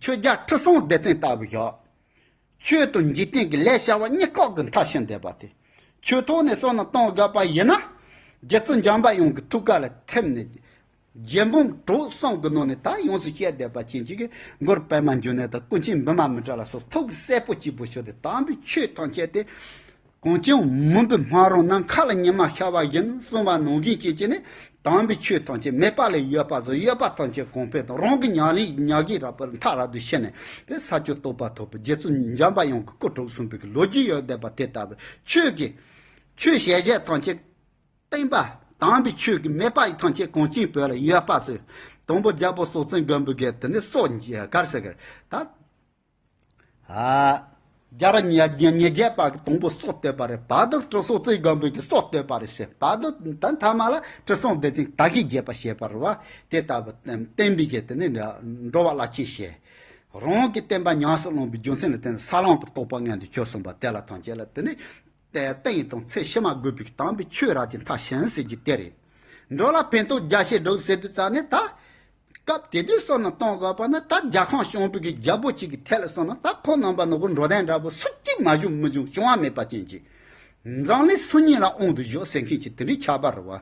ཆོས་རྒྱལ་ཁྲི་སྲོང་ལྡེ་བཙན་ལྟ་བུ་བཞག་ཆོས་དང་འཇིག་རྟེན་གྱི་ལས་བྱ་བ་གཉིས་ཀ་གི་མཐར་ཕྱིན་བསྡད་པ་དེ། ཆོས་ཐོག་ནས་བསམ་བློ་གཏོང་དགོས་པ་ཡིན་ན། རྗེ་བཙུན་འཇམ་པ་དབྱངས་ཀྱི་ཐུགས་ཀ་ལ་ཐིམ་ནས། རྒྱལ་འབངས་གྲོགས་གསུམ་གྱི་ནང་ནས་ད་ཡོངས་སུ་བཤད་བསྡད་པ་ཅན་ཅིག་གིས། གུ་རུ་པདྨ་འབྱུང་གནས་དང་ཀུན་མཁྱེན་བི་མ་མི་ཏྲ་ལ་སོགས་ཐུགས་གསལ་པོ་གཅིག་པུ་ཞུ་སྟེ། དམ་པའི་ཆོས་ཐམས་ཅད་དེ། གངས་ཅན་མུན་པའི་སྨག་རུམ་ནང་མཁའ་ལ་ཉི་མ་ཤར་བ་བཞིན་གསུངས་པ་ནང་བཞིན་བྱས་བྱས་ནས། དམ་པའི་ཆོས་ཐམས་ཅད་མེད་པ་ལས་ཡོད་པ་བཟོ། ཡོད་པ་ཐམས་ཅད་གོང་འཕེལ་དང་། རང་གི་ཉམས་ལེན་ཉམས་ཀྱིས་རབ་པར་མཐའ་རབ་ཏུ་ཕྱིན་ནས། དེ་ས་བཅུ་རྟོགས་པ་ཐོབ་པའི་རྗེ་བཙུན་འཇམ་པ་དབྱངས་ཀྱི་སྐུ་གྲོགས་གསུངས་པའི་གི་ལོ་རྒྱུས་ཡོད་བསྡད་པ་དེ་ལྟ་བུ། ཆོས་ཀྱི་ཆོས་ཞལ་བཞེས་ཐམས་ཅད་བསྟན་པ། དམ་པའི་ཆོས་ཀྱི་མེད་པ་ཐམས་ཅད་གངས་ཅན་བོད་ལ་ཡོད་པ་བཟོས། དང་པོ་རྒྱལ་པོ་སྲོང་བཙན་སྒམ་པོ་གིས་དེ་ནས་སྲོག་ག་རེ་ཟེར་གི་རེད་ད། ཨ། རྒྱལ་རབས་ཉེར་ཉེར་བརྒྱད་པ་གི་དང་པོ་སྲོག་བཏོད་པ་རེད། བར་དུ་ཁྲི་སྲོང་བཙན་སྒམ་པོ་གིས་སྲོག་བཏོད་པ་རེད་ཟེར། བར་དུ་ད་མཐའ་མ་ལ་ཁྲི་སྲོང་ལྡེ་བཙན་དར་རྒྱས་བརྒྱད་པ་བྱས་པ་རེད་བ། དེ་ལྟ་བུ་བསྟན་པའི་གི་དེ་ནས་འགྲོ་བ་རླབས་ཆེན་བྱས། རང་གི་བསྟན་པ་ཉམས་སུ་བླངས་པའི་རྒྱུ་མཚན་ལ་བརྟེན་ནས་ས་བསླང་དང་རྟོགས་པ་མངོན་དུ་གྱུར་སོང་བ་དེ་ལ་ཐམས་ཅད་ལ་དེ་ནི་བསྟན་དང་ཚེ་ཕྱི་མ་དགོས་པའི་དམ་པའི་ཆོས་རབ་ཀྱི་མཐའ་ཕྱིན་ཟེར་རྒྱུ་དེ་རེད། འགྲོ་ལ་ཕན་ཐོགས་རྒྱ་ཆེར་སྒྲུབ་ཟེར་དུས་ཙང་ནས་ད། སྐབས་དེ་དུས་བསམ་བློ་གཏོང་དགོས་པ་ནི་ད་རྒྱལ་ཁམས་སྐྱོང་བའི་གི་རྒྱལ་པོ་གཅིག་གི་ཐད་ལ་སོང་ན་ད་ཁོ་རྣམ་པ་ནོར་བུ་འགྲོ་དོན་འདྲ་པོ་སུ་གཅིག་མ་བྱུང་མི་བྱུང་བྱུང་བ་མེད་པ་ཅན་གྱི། འཛམ་གླིང་སུམ་གཉིས་ལ་དབང་དུ་བཞག་ཟེར་མཁན་གྱི་དེ་འདྲའི་ཁྱད་པར་རེད་བ།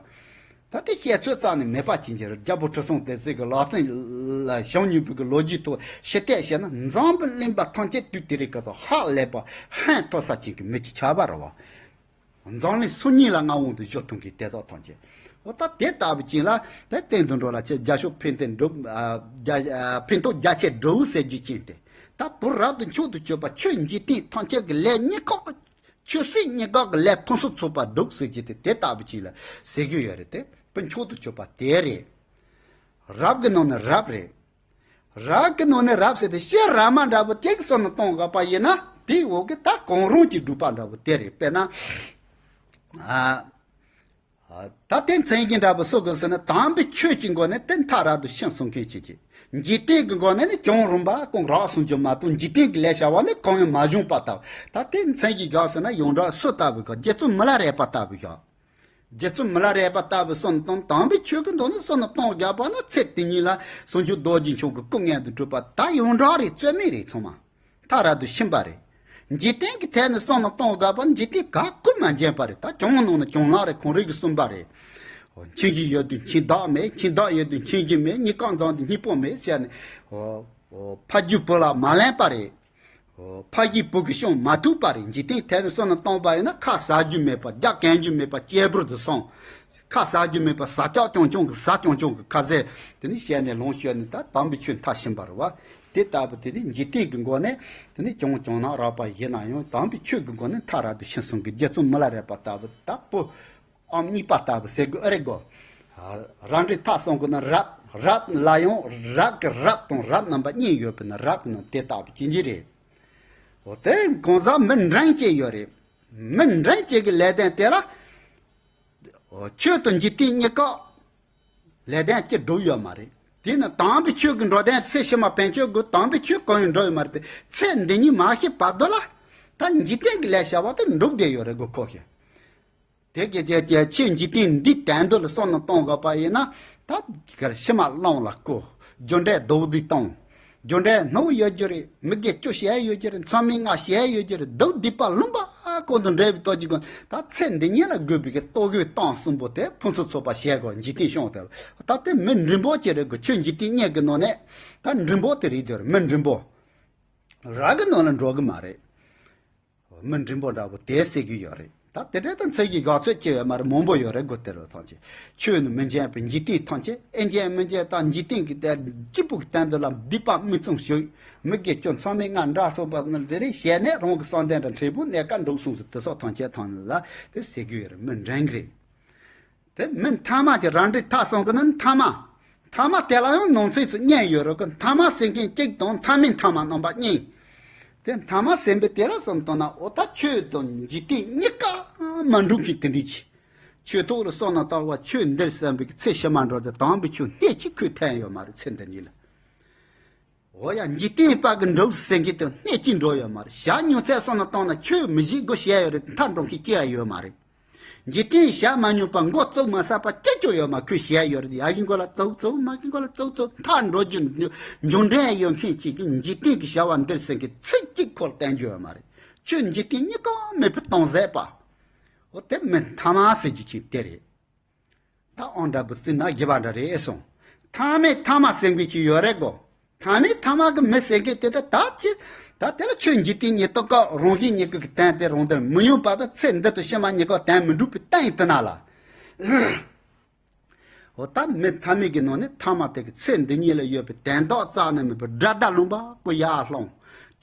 ད་དེ་བཤད་ཚོད་རྩ་ནས་མེད་པ་ཅན་གྱི་རྒྱལ་པོ་ཁྲི་སྲོང་ལྡེ་བཙན་གྱི་ལག་རྩལ་ལ་བྱང་ཉུལ་བའི་གི་ལོ་རྒྱུས་ཐོག་ཕྱི་བལྟས་བཤད་ན་འཛམ་བུ་གླིང་པ་ཐམས་ཅད་དུས་དེ་རིང་ག་ཚོད་ཧ་ལས་པ་ཧན་ཐོར་ས་ཅན་གྱི་མི་གི་ཁྱད་པར་རེད་བ། འཛམ་གླིང་སུམ་གཉིས་ལ་མངའ་དབང་དུ་བཞག་ཐུབ་མཁན་དེ་ཚོ་ཐམས་ཅད། འོ་ད་དེ་ལྟ་བུ་ཅན་ལ་དེ་སྟེང་དུ་འགྲོ་ལ་ཆེ་རྒྱ་ཤོག་ཕན་བརྟེན་འགྲུབ། ཨ་རྒྱ་ཨ་ཕན་ཐོགས་རྒྱ་ཆེར་སྒྲུབ་ཟེར་རྒྱུ་ཅན་དེ། ད་བུ་རབ་ཏུ་མཆོག་ཏུ་གྱུར་པ་ཆོས་འཇིག་རྟེན་ཐམས་ཅད་ཀྱི་ལས་གཉིས་ཀ། ཆོས་སྲིད་གཉིས་ཀ་གི་ལས་ཕུན་སུམ་ཚོགས་པ་སྒྲུབ་ཟེར་རྒྱུ་དེ་དེ་ལྟ་བུ་ཅན་ལ་ཟེར་རྒྱུ་ཡོད་རེད་དེ། བུ་མཆོག་ཏུ་གྱུར་པ་དེ་རེད། རབ་ཀྱི་ནང་ནས་རབ་རེད། རབ་ཀྱི་ནང་ནས་རབ་ཟེར་ཏེ་ཤེས་རབ་མ་འདྲ་པོ་གཅིག་བསམ་བློ་གཏོང་དགོས་པ་ཡིན་ན་དེའི་འོག་གི་ད་གང་རུང་གི་སྒྲུབ་པ་འདྲ་པོ་དེ་རེད། དཔེར་ན། ཨ། ད་དེ་མཚན་གྱི་འདྲ་པོ་སོགས་དགོས་ཟེར་ན་དམ་པའི་ཆོས་ཀྱི་སྒོ་ནས་དེ་མཐའ་རབ་ཏུ་ཕྱིན་གསུང་མཁན་ཅིག་གིས། འཇིག་རྟེན་གྱི་སྒོ་ནས་ནི་གང་རུང་བ་གང་རག་གསུང་རྒྱུ་མ་གཏོགས་འཇིག་རྟེན་གྱི་ལས་བྱ་བ་ནི་གང་ཡང་མ་བྱུང་པ་ལྟ་བུ། ད་དེ་མཚན་གྱི་དགོས་ཟེར་ན་ཡོངས་གྲགས་སུ་ལྟ་བུ་ག་རྗེ་བཙུན་མི་ལ་རས་པ་ལྟ་བུ་ཞིག་རྗེ་བཙུན་མི་ལ་རས་པ་ལྟ་བུའི་བསམ་བློ་གཏོང་དམ་པའི་ཆོས་ཀྱི་མདོ་ནི་བསམ་བློ་གཏོང་རྒྱག་པ་ན་ཚེ་འདི་ཉིད་ལ་ཟུང་འཇུག་རྡོ་རྗེ་འཆང་གི་སྐུ་མངོན་དུ་གྲུབ་པ་ད་ཡོངས་གྲགས་རེད། རྩོད་མེད་རེད། ཚང་མ་མཐའ་རབ་ཏུ་ཕྱིན་པ་རེད། འཇིག་རྟེན་གྱི་ཐད་ནས་བསམ་བློ་གཏོང་དགོས་པ་ན་འཇིག་རྟེན་ག་ཀུན་མ་འཇོན་པ་རེད། ད་གྱང་ནང་ན་གྱང་ལག་རེད། གངས་རི་གི་སུམ་པ་རེད། འཆིང་གི་ཡོད་དུས་འཆིང་བདག་མེད། འཆིང་བདག་ཡོད་དུས་འཆིང་རྒྱུ་མེད། གཉིས་ཀ་འཛོམས་དུས་གཉིས་པོ་མེད་ཟེར་ནས། ཕ་རྒྱུད་བུ་ལ་མ་ལེན་པ་རེད། ཕ་གིའི་བུ་གི་ཤོང་མ་ཐུག་པ་རེད། འཇིག་རྟེན་ཐད་ནས་བསམ་བློ་གཏོང་པ་ཡིན་ན་ཁ་ཟ་རྒྱུ་མེད་པ་རྒྱག་གོན་རྒྱུ་མེད་པ་གཅེར་བུར་དུ་སོང་། ཁ་ཟ་རྒྱུ་མེད་པ་ཟ་ཆག་ཅུང་ཅུང་གི་ཟ་ཅུང་ཅུང་གི་ཁ་ཟས་དེ་ནི་བཤད་ནས་ལོངས་སྤྱོད་ནས་ད་དམ་པའི་ཆོས་མཐའ་ཕྱིན་པ་རེད་བ། དེ་ལྟ་བུ་དེ་ནི་འཇིག་རྟེན་གྱི་སྒོ་ནས་དེ་ནི་གྱང་གྱང་ནག་རགས་པ་ཡིན་ན་ཡང་དམ་པའི་ཆོས་ཀྱི་སྒོ་ནས་མཐའ་རབ་ཏུ་ཕྱིན་གསུང་གི། རྗེ་བཙུན་མི་ལ་རས་པ་ལྟ་བུ་ད་བུ། ཨམ་གཉིས་པ་ལྟ་བུ་ཟེར་དགོས་ཨེ་རེད་གོ། རབ་འབྲིང་ཐ་གསུམ་གྱི་ནང་རབ་རབ་ལ་ཡང་རབ་ཀྱི་རབ་དང་རབ་རྣམ་པ་གཉིས་ཡོད་པའི་ནང་རབ་ཀྱི་ནང་དེ་ལྟ་བུ་ཅན་གྱི་རེད། འོ་དེ་གང་ཟག་མི་འབྲིང་ཅན་ཡོད་རེད། མི་འབྲིང་ཅན་གྱི་ལས་དོན་དེ་ལ། འོ་ཆོས་དང་འཇིག་རྟེན་གཉིས་ཀ་ལས་དོན་གཅིག་སྒྲུབ་ཡོད་མ་རེད། དེ་ནི་དམ་པའི་ཆོས་ཀྱི་འགྲོ་དོན་ཚེ་ཕྱི་མ་ཕན་ཆོད་དགོས། དམ་པའི་ཆོས་གང་ཡང་འགྲོ་ཡོད་མ་རེད་དེ། ཚེ་འདི་ཉིད་མ་ཤི་བར་དུ་ལ་ད་འཇིག་རྟེན་གྱི་ལས་བྱ་བ་དེ་འགྲུབ་བསྡད་ཡོད་རེད་གོ་ཁོ་ཤེས། དེ་གི་རྗེས་ཀྱི་ཆོས་འཇིག་རྟེན་འདིའི་དོན་དུ་ལ་བསམ་བློ་གཏོང་དགོས་པ་ཡིན་ན་ད་གར་ཕྱི་མ་བླང་ལ་བསྐོ། རྒྱུ་འབྲས་རྡོག་རྫིས་གཏོང་། རྒྱུ་འབྲས་སྣོད་ཡོད་རྒྱུ་རེད། མི་དགེ་བཅུ་བྱས་ཡོད་རྒྱུ་རེད། མཚམས་མེད་ལྔ་བྱས་ཡོད་རྒྱུ་རེད། སྡུག་སྡིག་པ་ལུང་པ་ཀུན་ཏུ་འདྲེས་པའི་ལྟོ་གཅིག་ཀུན་ད་ཚེ་འདི་ཉིད་ལ་དགོས་པའི་གི་ལྟོ་གོས་གཏམ་གསུམ་པོ་དེ་ཕུན་སུམ་ཚོགས་པ་བྱས་དགོས། འཇིག་རྟེན་ཤོང་དེ་ལ་ད་དེ་མི་འབྲིང་པོ་ཅིག་རེད་དགོས། ཆོས་འཇིག་རྟེན་གཉིས་ཀྱི་ནང་ནས་ད་འབྲིང་པོ་དེ་རེད་དེ་རེད། མི་འབྲིང་པོ་རབ་ཀྱི་ནང་ལ་འགྲོ་གི་མ་རེད། མི་འབྲིང་པོ་འདྲ་པོ་དེ་ཟེར་གྱི་ཡོད་རེད། ད་དེ་འདྲའི་ད་མཚན་གྱི་དགག་ཚོད་ཅི་ཡོད་མ་རེད། མང་པོ་ཡོད་རེད་དགོས། དེ་ལ་ཐམས་ཅད་ཆོས་ནི་མི་འཇོན་པའི་འཇིག་རྟེན་ཐམས་ཅད་ཨེ་འཇོན་མི་འཇོན་ད་འཇིག་རྟེན་གྱི་དེ་གཅིག་པུ་གི་སྟེང་དུ་ལ་སྡིག་པ་མི་བཙུན་ཞུགས། མི་དགེ་བཅུ་མཚམས་མེད་ལྔ་འདྲ་སོགས་པ་ནི་རེ་རེ་བྱས་ནས་རང་གི་བསམ་གཏན་དང་འབྲས་བུ་གནས་སྐབས་འགྲུབ་གསུངས་སུ་དེ་སོགས་ཐམས་ཅད་ཐམས་ལ་དེ་ཟེར་གྱི་ཡོད་རེད། མི་འབྲིང་གི་རེད། དེ་མི་ཐ་མ་གྱི་རབ་འབྲིང་ཐ་གསུམ་གྱི་ནི་ཐ་མ། ཐ་མ་དེ་ལ་ཡང་ནང་གསེས་སུ་གཉིས་ཡོད་རེད་གི། ཐ་མ་ཟེར་མཁན་གཅིག་དང་ཐ་མའི་ཐ་མ་རྣམ་པ་གཉིས། དེ་ཐ་མ་ཟེར་བའི་དེ་ལ་བསམ་བཏང་ན་འོ་ད་ཆོས་དང་འཇིག་རྟེན་གཉིས་ཀ་མ་འགྲུབ་ཀྱི་དེ་འདྲ་ཅིག་ཆོས་ཐོག་ལ་བསམ་ན་ལྟ་བ་ཆོས་འདིར་བསམ་པའི་ཚེ་ཕྱི་མ་འགྲོ་ཚེ་དམ་པའི་ཆོས་སྣེ་གཅིག་ཁོས་ཐོན་ཡོད་མ་རེད། ཚེ་འདི་ཉིད་ལ། འོ་ཡ་འཇིག་རྟེན་པ་གི་འགྲོ་ཟེར་མཁན་དེ་སྣེ་གཅིག་འགྲོ་ཡོད་མ་རེད། ཞག་ཉུང་ཚད་བསམ་ན་བཏང་ན་ཆོས་མི་བྱེད་དགོས་བཤད་ཡོད་རེད། མཐའ་འགྲོ་མཁན་གཅིག་ཡང་ཡོད་མ་རེད། འཇིག་རྟེན་བྱ་མ་མྱོང་པ་མགོ་བཙུགས་མ་ཟ་བ་གཅིག་ཀྱང་ཡོད་མ། ཁོས་བཤད་ཡོད་རེད། ཡ་གི་མགོ་ལ་བཙུགས་བཙུགས་མ་གི་མགོ་ལ་བཙུགས་བཙུགས་མཐའ་འགྲོ་རྒྱུ་འགྱུར་འགྲན་ཡོད་མཁན་གཅིག་གིས་འཇིག་རྟེན་གྱི་བྱ་བ་འདིར་ཟེར་མཁན་ཚིག་གཅིག་ཁོ་ལ་བསྟན་རྒྱུ་ཡོད་མ་རེད། ཆོས་འཇིག་རྟེན་གཉིས་ཀ་མེད་པར་གཏོང་ཟད་པ། འོ་དེ་མི་ཐ་མ་ཟེར་རྒྱུ་ཅིག་དེ་རེད། ད་ཨང་འདྲ་པོ་བརྩིས་ན་དགེ་བ་འདྲ་རེད་གསུངས། ཐ་མའི་ཐ་མ་ཟེར་མཁན་ཅིག་ཡོད་རེད་གོ། ཐ་མའི་ཐ་མ་གི་མི་ཟེར་མཁན་དེ་ད་ད་ཅི། ད་དེ་ལ་ཆོས་འཇིག་རྟེན་གཉིས་ཀ་རང་བཞིན་གཉིས་ཀ་གི་དོན་དེ་རང་དོན་མི་ཉམས་པ་དང་ཚེ་འདི་དང་ཕྱི་མ་གཉིས་ཀ་དོན་མི་འགྲུབ་པའི་སྟེང་དེ་ན་ལ། འོ་ད་མི་ཐ་མའི་གི་ནང་ནས་ཐ་མ་དེ་གི་ཚེ་འདི་ཉིད་ལ་ཡོད་པའི་དོན་དག་རྩ་ནས་མེད་པའི་དགྲ་ཟླ་ལུང་པ་ཀུན་ཡར་ལྷུང་།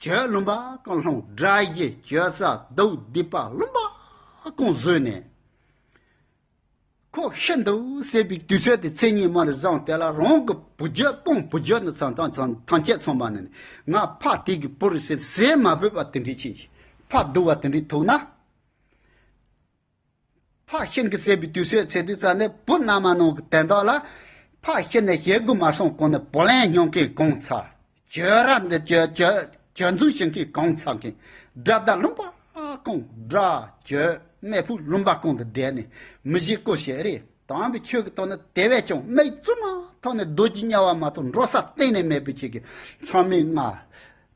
གྱོད་ལུང་པ་ཀུན་ལྷུང་། དགྲ་བཞི་གྱོད་ས་སྡུག་སྡིག་པ་ལུང་པ་ཀུན་བཟོས་ནས། ཁོ་ཤི་འདུག་ཟེར་བའི་དུས་ཚོད་དེ་མཚན་ཉིད་མ་རེད་བཟང་དེ་ལ་རང་གི་བུ་རྒྱུད་སྤུན་བུ་རྒྱུད་ནི་ཚང་ཐམས་ཅད་ཚང་མ་ནི་ང་ཕ་དེ་གི་བུ་རེད་ཟེར་ཟས་མ་ཕོད་པ་དེ་འདྲའི་ཕྱིན་ཅི་ཕ་སྡུག་པ་དེ་འདྲའི་ཐུག་ན། ཕ་ཤི་གི་ཟེར་བའི་དུས་ཚོད་ཚེ་དུས་ཙམ་ནས་བུ་མནའ་མ་ནང་གི་དན་དག་ལ་ཕ་ཤི་ནས་ཞེ་དགུ་མ་སོང་གོང་ནས་བུ་ལོན་སྙུང་མཁན་གང་ཚ། གྱོད་ར་འདི་གྱོད་གྱོད་གྱོད་འཛུགས་བྱེད་མཁན་གང་ཚང་མཁན། དགྲ་དང་ལུང་པ་གང་དགྲ་གྱོད་མེ་ཕུ་ལུང་པ་གང་དུ་བསྡད་ནས་མི་གཞི་བཀོལ་བྱེད་རེད། དམ་པའི་ཆོས་ཀྱི་ཐོག་ནས་དེ་བས་ཀྱང་མིག་བཙུམ་མ་ཐོག་ནས་རྡོ་རྗེ་དམྱལ་བ་མ་གཏོགས་འགྲོ་ས་གཏན་ནས་མེད་པའི་ཆེད་ཀྱི་ཚང་མས་ང་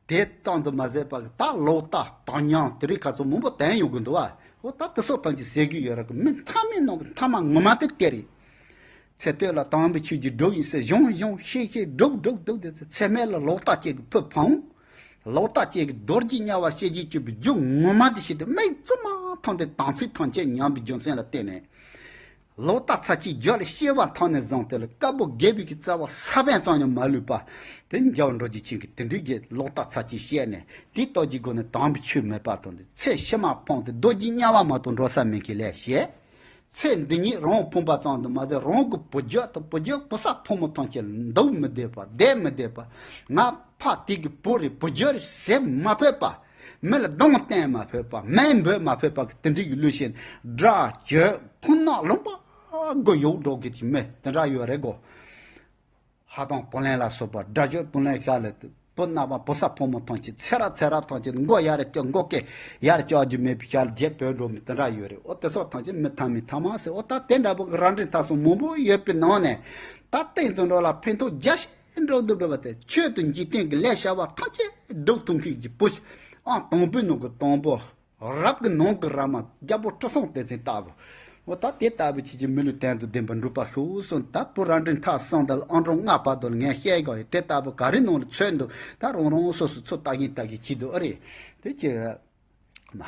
དེ་ལྟར་དུ་མ་ཟད་པ་གི་ད་ལོག་ལྟ་དང་ཉམས་དེ་རིགས་ཁ་ཚོ་མང་པོ་བསྟན་ཡོང་གི་འདུག་བ། འོ་ད་དེ་སོགས་ཐམས་ཅད་ཟེར་གི་ཡོད་ར་གི། མི་མཐའ་མའི་ནང་གི་མཐའ་མ་ངོ་མ་དེ་དེ་རེད། ཚེ་སྟོད་ལ་དམ་པའི་ཆོས་ཀྱི་སྒྲུབ་ཡིན་ཟེར་གཞུང་གཞུང་ཤེས་ཤེས་སྒྲུབ་སྒྲུབ་སྒྲུབ་དེ་ཚེ་ཚེ་སྨད་ལ་ལོག་ལྟ་བཅས་ཀྱི་ཕུ་འཕང་། ལོག་ལྟ་བཅས་ཀྱི་རྡོ་རྗེ་དམྱལ་བར་སྐྱེ་བྱེད་གཅོད་པའི་རྒྱུ་ངོ་མ་དེ་ཤེས་ཏེ་མིག་བཙུམ་མ་ཐོན་ཏེ་དམ་ཚིག་ཐམས་ཅད་ཉམས་པའི་རྒྱུ་མཚན་ལ་བརྟེན་ནས། ལོག་ལྟ་ཚར་གཅོད་རྒྱུ་ལ་སྐྱེ་བ་ཐོག་ནས་བཟུང་སྟེ་ལ་དཀར་པོ་དགེ་བའི་གི་རྩ་བ་ས་བོན་ཙམ་ཡང་མ་ལུས་པ། དེ་འཇའ་འགྲོ་རྒྱུ་ཆེན་གྱི་དེ་འདྲའི་གི་ལོག་ལྟ་ཚར་གཅོད་བཤད་ནས་དེའི་སྟོབས་ཀྱི་སྒོ་ནས་དམ་པའི་ཆོས་མེད་པ་དང་དེ་ཚེ་ཕྱི་མ་ཕུང་སྟེ་རྡོ་རྗེ་དམྱལ་བ་མ་གཏོགས་འགྲོ་ས་མེད་མཁན་ལས་བཤད། ཚེ་འདི་ཉིད་རང་ཕུང་པ་ཙམ་དུ་མ་ཟད་རང་གི་བུ་རྒྱུད་དང་བུ་རྒྱུད་བུ་ཚ་ཕོ་མོ་ཐམས་ཅད་ལ་འདུག་མི་བདེ་བ་བསྡད་མི་བདེ་བ། ང་ཕ་དེ་གི་བུ་རེད་བུ་རྒྱུད་རེད་ཟེར་མ་ཕོད་པ། མི་ལ་གདོང་བསྟན་མ་ཕོད་པ་མིང་འབོད་མ་ཕོད་པ་གི་དེ་འདྲའི་གི་ལུས་ཤིང་དགྲ་གྱོད་ཁོང་ནག་ལུང་པ་དགུ་ཡོད་འགྲོ་གི་ཅི་མི་དེ་འདྲ་ཡོད་རེད་གོ། ཧ་དང་བུ་ལོན་ལ་སོགས་པ་དགྲ་གྱོད་བུ་ལོན་ཤ་ལ་བུ་ནག་པ་བུ་ཚ་ཕོ་མོ་ཐམས་ཅད་ཚེ་རབས་ཚེ་རབས་ཐམས་ཅད་མགོ་ཡར་བཀྱག་མགོ་སྐེ་ཡར་བཀྱག་རྒྱུ་མེད་པའི་ཤ་ལ་རྗེས་བོད་འགྲོ་མི་དེ་འདྲ་ཡོད་རེད། འོ་དེ་སོགས་ཐམས་ཅད་མི་ཐ་མའི་ཐ་མ་ཟེར། འོ་ད་དེ་འདྲ་པོ་གི་ར་འདྲེན་ཐ་སོང་མང་པོ་ཡོད་པའི་ནང་ནས་ད་སྟེང་དུ་འགྲོ་ལ་ཕན་ཐོགས་རྒྱ་ཆེ་འགྲོ་འདུག་འགྲོ་བ་དེ་ཆོས་དང་འཇིག་རྟེན་གྱི་ལས་བྱ་བ་ཐམས་ཅད་སྒྲུབ་ཐུབ་མཁན་གྱི་བུ་ཨང་དང་པོའི་ནང་གི་དང་པོ། རབ་ཀྱི་ནང་གི་རབ་མ་རྒྱལ་པོ་ཁྲི་སྲོང་ལྡེ་བཙན་ལྟ་བུ། འོ་ད་དེ་ལྟ་བུ་ཆེ་ཆེ་མི་ལུས་དོན་དང་ལྡན་པ་འགྲུབ་པ་ཤོག་གསུངས། ད་བུ་ར་འདྲེན་ཐ་སོང་ད་ཨང་གྲངས་ལྔ་བར་དུ་ངས་བཤད་དགོས་ཡོད། དེ་ལྟ་བུ་ག་རེ་ནང་ལ་ཚོད་འདུག་ད་རང་རང་སོ་སོ་ཚོ་ལྟ་གིན་ལྟ་གིན་བྱེད་འདུག་ཨ་རེད། དེ་ཅི་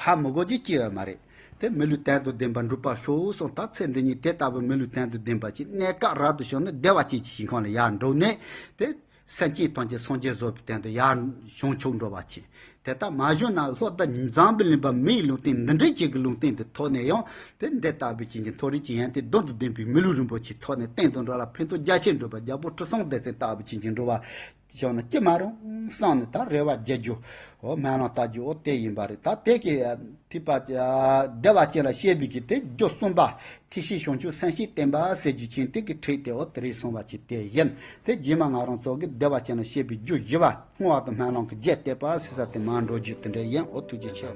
ཧ་མི་གོ་ཅི་ཅི་ཡོད་མ་རེད། དེ་མི་ལུས་དོན་དང་ལྡན་པ་འགྲུབ་པ་ཤོག་གསུངས། ད་ཚེ་འདི་ཉིད་དེ་ལྟ་བུ་མི་ལུས་དོན་དང་ལྡན་པ་ཅིག་གནས་སྐབས་རབ་ཏུ་བྱུང་ན་བདེ་བ་ཅན་གྱི་ཞིང་ཁམས་ལ་ཡར་འགྲོ་ནས་དེ། སེམས་ཅན་ཐམས་ཅད་སངས་རྒྱས་བཟོ་བའི་དོན་དུ་ཡར་བྱུང་ཆོག་འགྲོ་བ་ཅིག་དེ་ལྟར་མ་བྱུང་ན་ལྷོ་ཟླ་འཛམ་བུ་གླིང་པ་མིའི་ལུང་བསྟན་འདི་འདྲའི་ཅིག་གི་ལུང་བསྟན་དེ་ཐོག་ནས་ཡང་དེ་འདི་ལྟ་བུའི་ཅིག་གི་མཐོ་རིས་ཀྱི་ཡོན་ཏན་དོན་དང་ལྡན་པའི་མི་ལུས་རིན་པོ་ཆེ་ཐོག་ནས་བསྟན་དུ་འགྲོ་ལ་ཕན་ཐོགས་རྒྱ་ཆེར་འགྲུབ་པ་རྒྱལ་པོ་ཁྲི་སྲོང་ལྡེ་བཙན་ལྟ་བུ་ཅིག་གི་འགྲོ་བ་བྱུང་ན་ཅི་མ་རུང་བསམ་ནས་ད་རེ་བ་རྒྱག་རྒྱུ་འོ་སྨོན་ལམ་བཏབ་རྒྱུ་འོ་དེ་ཡིན་པ་རེད། ད་དེ་གི་ཐིགས་པ་བདེ་བ་ཅན་ལ་བཤད་པའི་གི་དེ་རྒྱུ་གསུམ་པ། ཐེག་ཆེན་བྱང་ཆུབ་སེམས་བསྐྱེད་བསྟན་པ་ཟེར་རྒྱུ་ཆེན་དེ་གི་ཁྲིད་དེ་འོ་དེ་རིང་གསུངས་པ་ཅིག་དེ་ཡིན། དེ་རྗེས་མ་ང་རང་ཚོ་གི་བདེ་བ་ཅན་ལ་བཤད་པའི་རྒྱུ་བཞི་པ་བསྔོ་བ་དང་སྨོན་ལམ་གྱི་རྒྱས་བསྡུས་པ་ཟེར་ས་དེ་མར་འགྲོ་རྒྱུ་དེ་འདྲ་ཡིན། འོ་ཐུགས་རྗེ་ཆེ།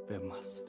པདྨ།